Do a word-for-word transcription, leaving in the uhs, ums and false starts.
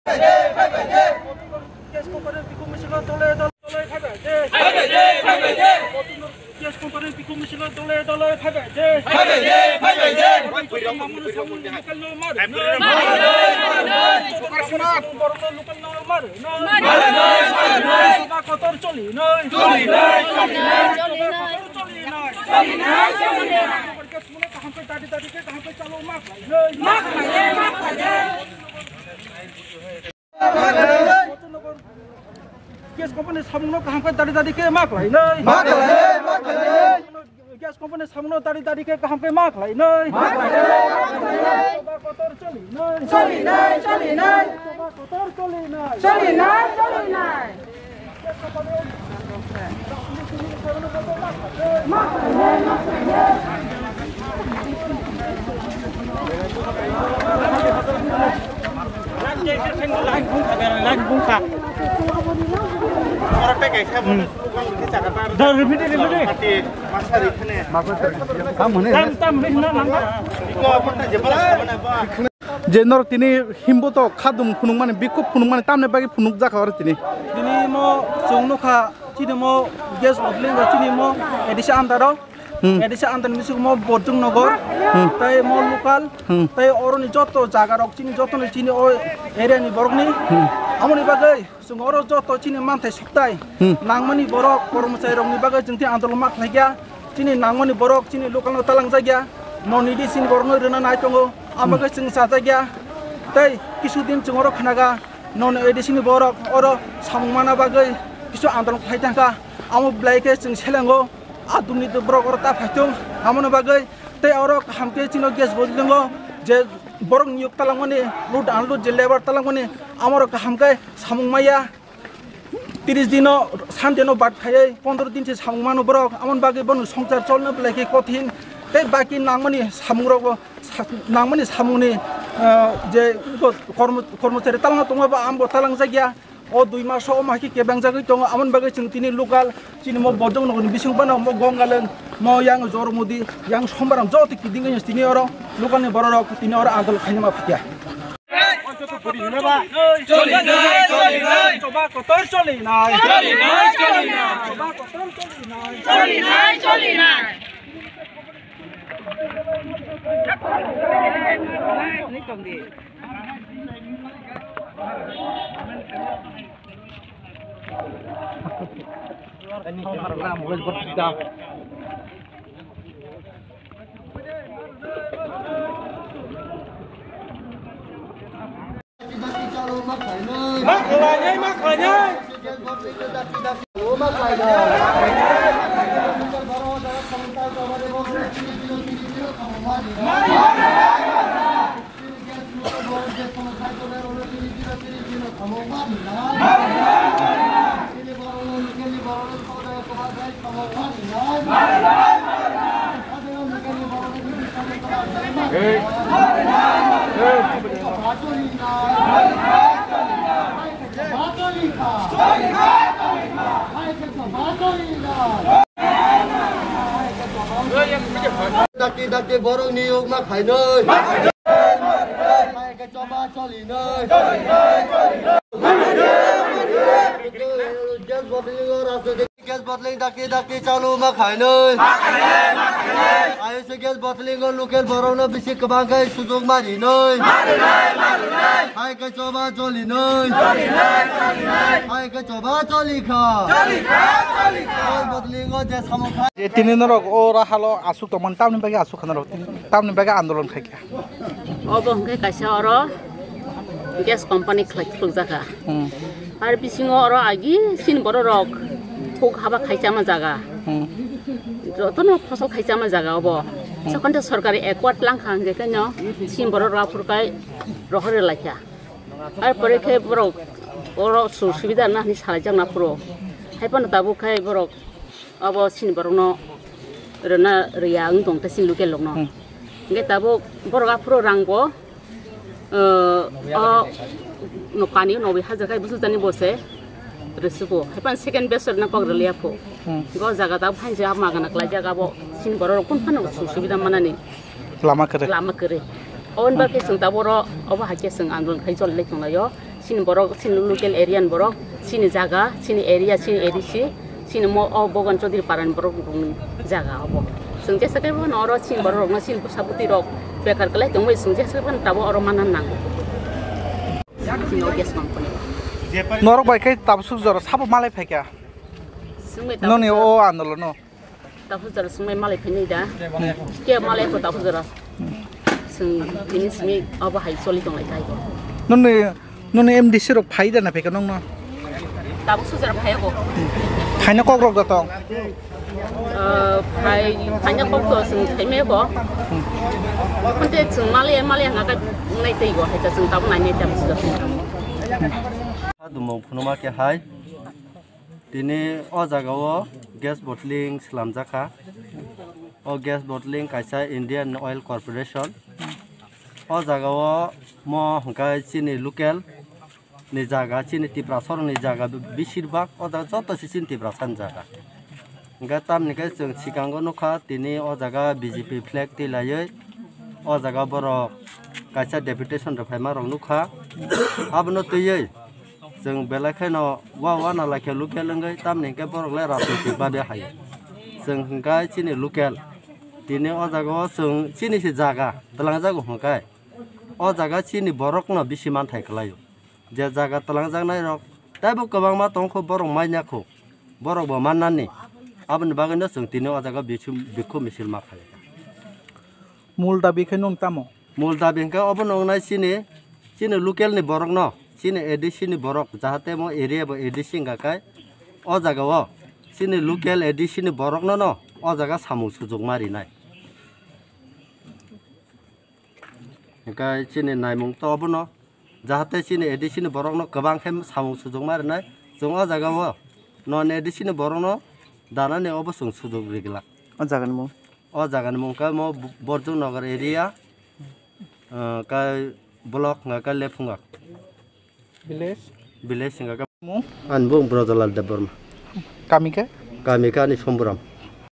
Gas company bikung misil dole dole phaibai de. Gas company bikung misil dole dole phaibai de. Local no mar. Borokno local no mar. Kotor choli noi. Kotor choli noi. Kaham khe dadi dadi khe kaham khe chalo ma khlai noi. Gas company samungno kaham khe dadi dadi khe ma khlai noi. Ma khlai, ma khlai. Gas company samungno dadi dadi khe kaham khe ma khlai noi. Ma khlai, ma khlai. Kotor choli noi. Choli noi, choli noi. Kotor choli noi. Choli noi, choli noi. Je norok tini himbo to khadum phunukmani, bikhuk phunukmani, tamni bagwi phunukjak oro tini. Tini mo chwng nukha, chini mo gas bottling rok, chini mo A D C under o. Hmm. A D C under ni bisingo mo Borjong Nogor, Hmm. tei mo local, Hmm. tei oroni joto jaga rok chini, joto ni chini o area ni borok ni. Hmm. Amoni bagwi chwng oro joto chini manthai suktai. Hmm. Nangmani borok kormochari rok ni bagwi chwng tini andolon ma khlai kha. Chini nangmani borok chini local no talang jak ya. Non A D C ni borok no rwna nai tongo. Amo Hmm. bagwi chwng chajak ya. Tei kisu din chwng oro khnaga. Non A D C ni borok oro samung mana bagwi kisu andolon khlai thangkha. Amo belai khe chwng selengo. A durniti borok oro ta phai thung. Amoni bagwi tei oro kaham khe chino gas bottling o je borok niyok talangmani, load unload je labour talangmani, amorok kaham khe samung maya. Tris dino, Sunday no bad khaiwi pondro din se samung mano borok. Amoni bagwi bono songchar cholno belai khe kothin. Tei baki nangmani samung rokbo sa-, nangmani samungni, ah, je kormo-, kormochari talangna tongma ba ambo talang jak ya. O dui maso o ma khe kebengjagwi tongo, amoni bagwi chwng tini local chini mo Borjong Nogorni bising phano mo Gongaleng, mo yang Jormodi, yang Sombaram joto kidingwi tini oro local ni bororok tini oro andolon khaina ma phikya. Choli nai, choli nai. Choba kotor choli nai. Choli nai, choli nai. Choba kotor choli nai. Choli nai, choli nai. Dakti dakti borok niyok ma khainoi. Hai ke choba choli noi. Gas bottling o rajniti, gas bottling dakti dakti chalu ma khainoi. Ayush gas bottling o local borok no bisi kwbang khe sujok ma rinoi. Hai ke choba choli noi. Hai ke choba choli kha. Gas bottling o je samung kha. Je tini norok o rahalo asuk tongmani tamni bagwi asuk kha norok, tamni bagwi andolon khai kha. Obo hwnkhe kaisa oro gas company khlai khulukjakha. Hmm. Ar bisingo oro agi chini bororok huk haba khaichama jaga. Hmm. Jotono phosol khaichama jaga obo. Hmm. Sokonte sorkari accord langkha hwnkhe khaino chini bororok aphuru kai rohor rwlaikha. Ar pore khe borok oro sur subida na hinwi salaijakna phuru. Haiphano tabuk khai borok obo chini borokno rwna rwya wng tong khe chini local rokno. Hmm. Hwnkhe tabuk borok aphuru rangbo, uh, o nokani nobwi hajar khai busu jani bose rwsugo. Haiphano second batch rwna kok rwliya phu. Hmm. Go jaga tabuk phainse hapma gana khlaijak abo chini borok rok kun phano sur subida manani. Lama kwrwi. Lama kwrwi. Oboni bagwi chwng tabuk oro obo hai khe chwng andolon khai choli lai tonglaio. Chini borok, chini local area ni borok, chini jaga, chini area, chini A D C, chini mo-, o Bogan Chaudhary para ni borok rokni jaga obo. Chwng jesa khe bono oro chini borok rokno chini bwsa bwtwi rok bekar kwlai tongwi chwng jesa khe bono tabuk oro manna nango. Chini o gas company. Norok bai khe tabuk suk jora sabo malai phaikha. Chwng bai tabuk Noni suk o andolono. Tabuk jora chwng bai malai phainai da. Ke malai ko tabuk jora. Chwng tini simi abo hai choli tonglai tai ko. Noni, noni M D C rok phai da na phaikha nongno? Tabuk suk jora phai ko. Phaina kok rok da tong. Ah, phai, phaina kok to chwng phaimai ko. Kunte chwng malai, malai hanga ka nai tei go hai ta chwng tabuk nai nai tabuk suk jora. Dumung phunuma khe hai. Tini o jaga o gas bottling slamjak kha. O gas bottling kaisa Indian Oil Corporation. O jaga o mo hwnkhe chini local ni jaga, chini Tiprasa rokni jaga, beshirbak o jaga joto se chini Tiprasa ni jaga. Hwnkhe tamni khe chwng swkango nukha, tini o jaga B J P flag twilaiwi o jaga borok kaisa deputation rwphaima rok nukha. Abono twiwi chwng belai kheno wa wana laikhe local wngwi, tamni hwnkhe borok le rajnitik babe hai. Chwng hwnkhe chini local, tini o jaga o chwng chini se jaga twlangjago hwnkhe o jaga chini borokno bisi manthai kwlaio. Je jaga twlangjaknai rok taibo kwbangma tongkho, borok manya kho, borok bo mannani. Aboni bagwino chwng tini o jaga bikhum, bikhum misil ma khaio. Mul dabi khe nwng tamo? Mul dabi hwnkhe obono wngnai chini, chini local ni borokno, chini A D C ni borok, jahate mo area bo A D C wngkha khe o jaga o chini local A D C ni borokno no o jaga samung sujuk ma rinai. Hwnkhe chini naimung to obono, jahate chini A D C ni borokno kwbang khe samung sujuk ma rinai. Chwng o jaga o non A D C ni borokno danani obo chwng sujuk ri glak. O jaga ni mung? O jaga ni mung khe mo Borjung Nagar area, ah, khe block hwnkha khe Lephunga. Village? Village hwnkha khe. Mung? Ani bung Brojolal Debbarma. Kami khe? Kami khe ani Somburam.